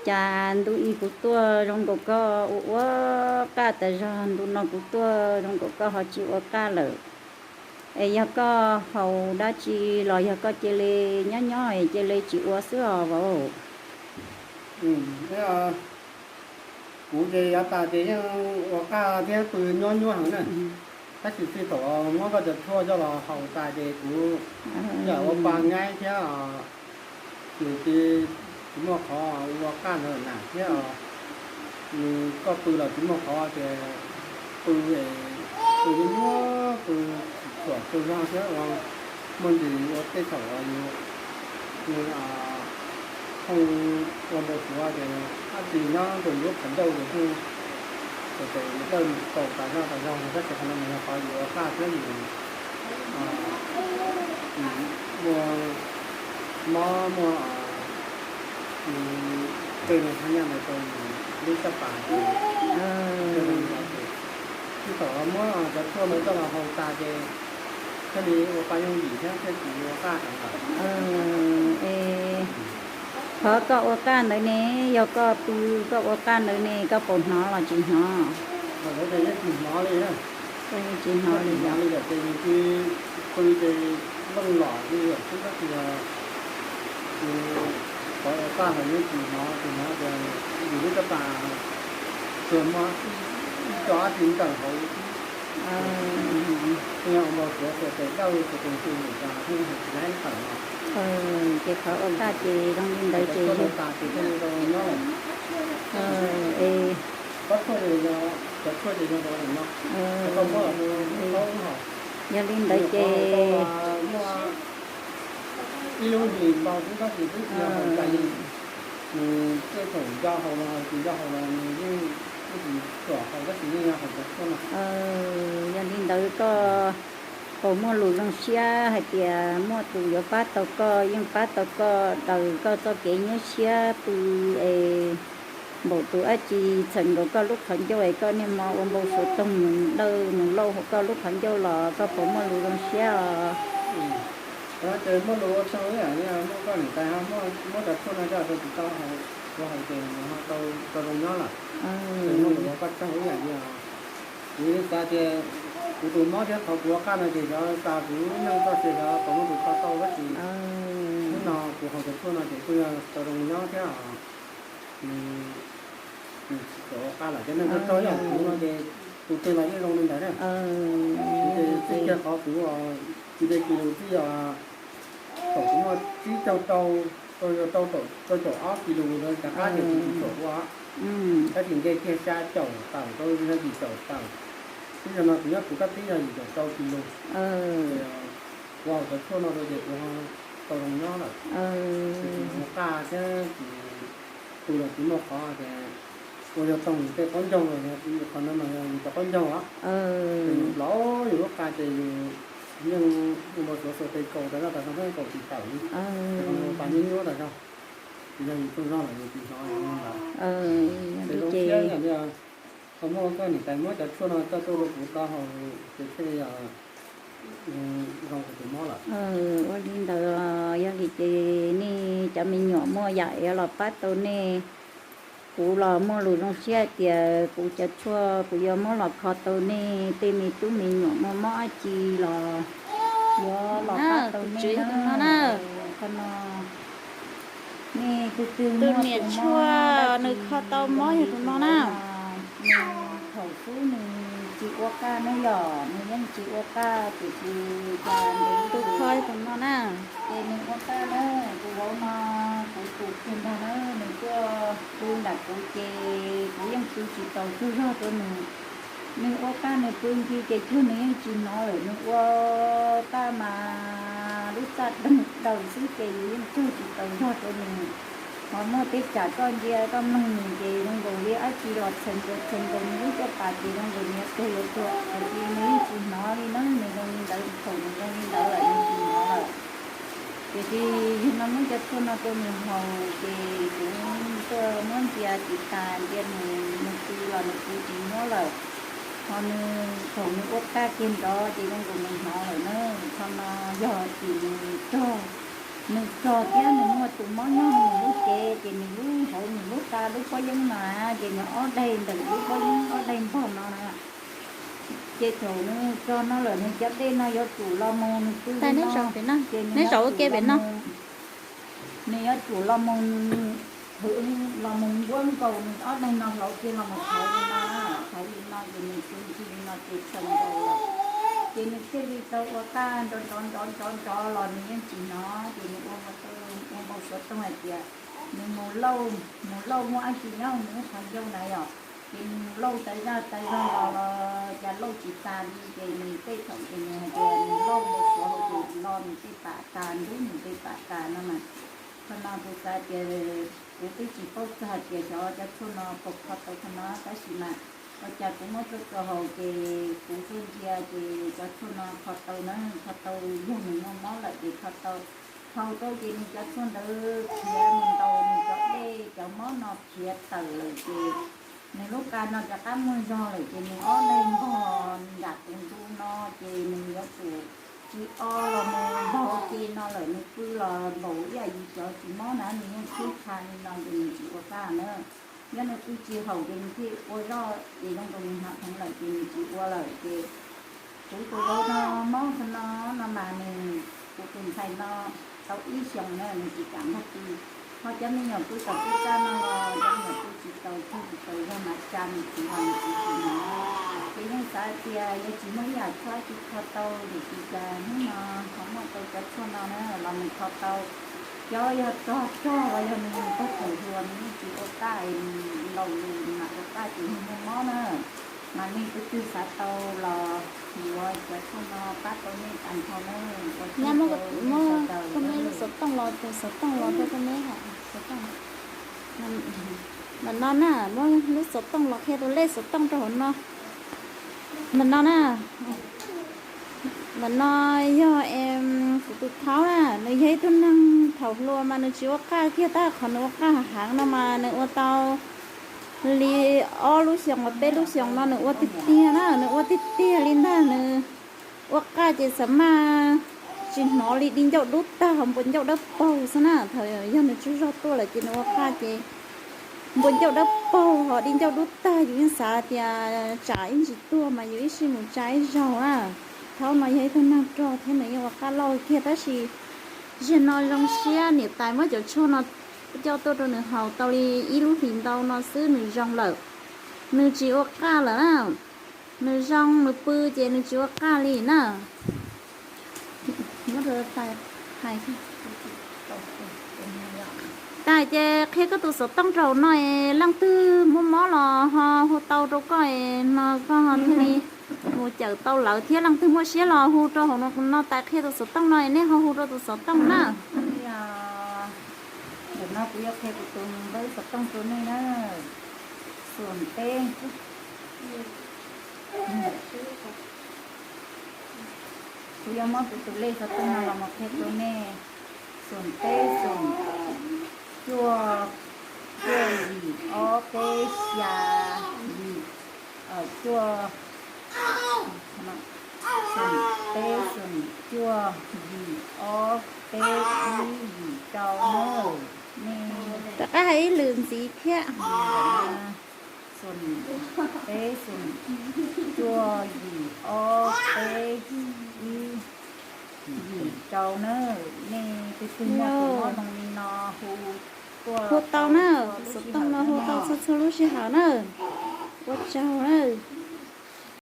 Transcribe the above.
Cas ntu ib kuv tuaj zoo nkaus koj ua ua qaj tas zog, ntu no kuv tuaj zoo nkaus koj ho tsis ua qaj lawm. Es yog koj haus dab tsi los yog koj cia li nyob nyob cia li tsis ua xwb os vauv? Kuv ces yav tas ces yeej ua qaj thiab pw nyob nyuaj heev na. Tab sis txij thaum muab koj cov tshuaj coj los haus tas ces kuv yam ua pa nyaib thiab, ces tsis muaj qhov ua qaj ntawd na thiab. Nws koj pw los tsis muaj qhov ces pw, pw nyuaj nyuaj, pw tsis tshua tsaug zog thiab ua, muaj ntsis ua tej thaum yus, yus phooj ua npau suav ces dab tsi nyob rau yus lub qhov ncauj ces pheej ces dawj mus kaus tas zog tas zog, tab sis qhov no mas yog qhov yus ua qaj thiab yus muaj mob muaj tej no thab nyaj ntawd rau yus lub caj pas ces tsis tau muab cov tshuaj ntawd coj los haus tas ces thiaj li ua pa yooj yim thiab thiaj tsis ua qaj heev lawm. Es qhov koj ua qaj ntawd ne, yog koj pw koj ua qaj ntawd ne koj puas hnov los tsis hnov? Thaum ntawd ces yeej tsis hnov li na. Tsis hnov li yom, ces nws pw ces looj lom li yom xwb tab sis yog qhov ua qaj ntawd yeej tsis hnov, tsis hnov tias yus lub caj pas tsuas muaj ib co dab tsi nkaum hauv xwb. Yog ua npau suav tias tes dawj tes tes tus mus cas thiaj li tawm no. Ces qhov ua qaj ces zoo li ntawd ces tas ces thiaj li rau nyob lawm. Es cov tshuaj ces yog, cov tshuaj ces yog rau no, cov koj muab los rau thaub haus. Yog li ntawd ces muaj ib lub hlis npau xwb tab sis twb tsis yog haus tas li. Nws tej thaum nco haus los tsis nco haus los nws yeej tsis tshua haus tab sis yeej yog haus cov tshuaj no. Yog li ntawd koj puas muaj lus zoo siab hais tias muaj tus yuav pab tau koj, yeej pab tau koj daws koj txoj kev nyuaj siab pw es npaum tus dab tsi txhawm nkaus koj lub qhov ncauj es koj niaj hmo ua npau suav toog mus dawj mus lauj hauv koj lub qhov ncauj los koj puas muaj lus zoo siab os? Ces muaj lus ua tsaug ib yam li muaj koj niam tais ho muab cov tshuaj no coj rau kuv tau haus, kuv haus ces nws ho tau zoo nyob lawm. Ces muaj lus ua koj tsaug ib yam li os. Kuv xav tias kuv tus mob thiab qhov kuv ua qaj no ces xyov tas kuv neej txoj sia xyov puas muaj tus kho tau tab sis hnub no kuv haus cov tshuaj no ces kuj yog tau zoo nyob thiab os. Nws tsis tshua ua qaj lawm ces neeg txog txog ib yam kuv no ces tus twg los yeej zoo li ntawd na. Ces txij kiag qhov kuv, kuv de kis lus txij os, thaum kuv muaj tsib caug rau, rau caum ob kis lus ntawd rov qab ces kuv tsis tshua ua. Tab sis nce kiag xya caum tawm rau yog yim caum tawm. Twb yog no kuv nyob kuv kab tib yog yim caum rau kis lus. Kuv haus cov tshuaj no rau ces kuv tau zoo nyob lawm. Kuv qaj thiab kuv pw los tsis muaj qhov ces ua yog toog tej qaub ncaug los yog qhov no mas yog yus cov qaub ncaug os. Ces yus plaub yus lub qa ces yus yeej ua npau suav xuas tes kaus tas zog tas zog thiab kaus tsis tawm li. Ces qhov no ua pa nyuaj nyuaj tas zog. Ces yog yus tsaug zog lawm yus tsis hnov li. Ces zoo siab yam li ho muaj koj niam tais muab cov tshuaj no coj tuaj rau kuv tau haus ces thiaj li zoo kuv tus mob lawm. Ua li ntawd yog li ces nej cov me nyuam muaj yam es los pab tau nej, kuv los muaj lus zoo siab hais tias kuv cov tshuaj kuv yuav muab los kho tau nej tej me tub me nyuam muaj mob dab tsi los yuav los pab tau nej na. Qhov no nej tus twg muaj tus mob dab tsi nws kho tau mob yog tus no na. Nws thaum xub nws tsis ua qaj ne yom, nws yeej tsis ua qaj tiam sis cas ntev tus kho tus no na. Ces nws ua qaj na, tus vauv no kuv tus kiag ntag na, nws tuaj pw nram kuv ces kuv yeej pw tsis tau tsaug zog rau nws. Nws ua qaj nws pw ncig ces cuag nws yeej tsis hnov lawm, nws ua qaj mas lub txaj doog daws xwb ces yus yeej tsaug tsis tau zog rau nws. Ho muaj tej tsam koj ntsia koj mloog nws ces zoo nkaus li dab tsi los txhawv nkaus txhawv nkaus nws lub caj pas ces zoo nkaus nws yuav tuag yuav tuag, tiam sis nws yeej tsis hnov li na, nws zoo li ntawd thaum nws zoo li ntawd lawm nws tsis hnov lawm. Tiam sis yog no muab cov tshuaj no rau nws haus ces kuv tuaj muab ntsia tsis tas ntsia nws, nws pw los nws pw tsis nyob lawm. Ho nws thaum nws ua qaj kiag nrov ces zoo nkaus nws hnov lawm na. Qhov no yog tim nws tog Nws rog thiab nws muaj tus mob nyob nws lub cev, ces nws lub hauv nws lub qa lub pob yeeb no, ces nws ob daim ntawm lub pob yeeb ob daim npog no na. Ces thaum nws rog no lawm nws cov dej no yuav tsum los mus nws pw li no, ces nws yuav tsum los mus, nws yuav tsum los mus, los mus npuab nkaus nws ob daim no hlo kiag los mus thaiv li no, thaiv li no ces nws pw ncig li no ces txaus nkaus lawm. Ces nws thiaj li tau ua qaj nrov nrov nrov nrov nrov los nws yeej tsis hnov, ces nws ua npau, ua npau suav toog hais tias nws mus lauj, mus lauj muaj dab tsi nyob nws lub qhov ncauj na yom. Ces nws mus lauj tas zaj tas zog los los cas lauj tsis tas li, ces nws tej thaum ces nws hais tias nws lauj npau suav hauv ces los nws tej pam tas, nrub nws tej pam tas no mas. Qhov no kuv xav tias kuv twb tsis paub txog hais tias xyov cov tshuaj no puas kho tau qhov no, tab sis mas ua cas kuv muab tso rau hauv ces kuv tuaj ntsia ces cov tshuaj no kho tau na, kho tau. Yog nws muaj mob lawm ces kho tau. Hau rau ces nws cov tshuaj ntawd khiav mus ntaus nws cov dej, cov mob no khiav tawm lawm ces nws lub qa no rov qab muaj zog lawm ces nws ob daim npog nram tus ntu no ces nws yuav tsum tsis o los mus npog ke no lawm, nws pw los npaum ib yam yus cov tsis mob na, nws yeej tib qha li no ces nws tsis ua qaj na. Yog nws pw tsis haum ces nws thiaj ua zoj ces zoo nkaus nws hnov dheev lawm ces nws tsis ua lawm ces kuv tus vauv no mob qhov no, no mas nws, kuv tus ntxhais no tau ib xyoos na nws tsis kam nrog pw. Ho cov me nyuam pw tom peb txaj no los cov me nyuam pw tsis tau, tsis tau yog mas tsa nws txiv los nws txiv tsis hnov. Ces yeej xav tias yuav tsis muaj ib yam tshuaj tsis kho tau, tiam sis cas hnub no ho muaj tau cov tshuaj no na los nws kho tau. Cov yog rog rog los yog nws tag thaum hluas nws yeej tsis ua qaj, laus lus mas ua qaj ces yeej muaj mob na. Mas nej tus twg xav tau los yuav cov tshuaj no pab tau nej tas nrho na. Ua tsaug rau nej sawv daws. Koj muab lub xov tooj los, tus xov tooj los rau koj neb hais. Ntawm no na, muab lub xov tooj los qhia tus lej xov tooj rau hauv no. Ntawm no na, ntawm no yog kuv tus thaub na, nws yog ib tug neeg thaum hluas mas nws tsis ua qaj kiag, tab qhov nws ua qaj heev no mas nws ua tau li ob lub xyoos los peb lub xyoos no nws ua tiag tiag na, nws ua tiag tiag li ntag. Nws ua qaj ces xav mas tsis hnov li, di ncauj dub tag, npua ncauj dawb paug xwb na. Thaum yog nws tsaug zog tuaj lawm ces nws ua qaj ces npua ncauj dawb paug ho di ncauj dub tag, yus yeej xav tias tsam ib ntsis tuag mas yus ib sij mus tsa ib zaug na. Thaub no yog ib tug neeg rog thiab nws yeej ua qaj loj kiag, tab sis zaum no zoo siab niam tais muab cov tshuaj no coj tuaj rau nws haus tau li ib lub hlis ntau no xwb nws zoo lawm, nws tsis ua qaj lawm na. Nws zoo nws pw ces nws tsis ua qaj li na. Tais ces qhia koj tus xov tooj rau no es leej twg muaj mob los ho hu tau rau koj es no koj ho thiaj li mus cawm tau lawv thiab. Leej twg muaj siab los hu rau hauv no, tais qhia tus xov tooj no es nej ho hu rau tus xov tooj na. Ntawm no kuv yuav qhia kuv tus npawb xov tooj rau nej na. Xoom peb, kuv yuav muab kuv tus lej xov tooj no los mus qhia rau nej. Xoom peb xoom, cuaj, cuaj yim ob peb xya yim, cuaj, xoom peb xoom, cuaj yim ob peb ib yim rau na. Rov qab hais ib lwm ntxiv thiab. Xoom peb xoom, cuaj yim ob peb ib yim rau na. Nej twg twg muaj tus mob zoo li no hu, hu tau na, xov tooj no hu tau txhua txhua lub sij hawm na. Ua tsaug na.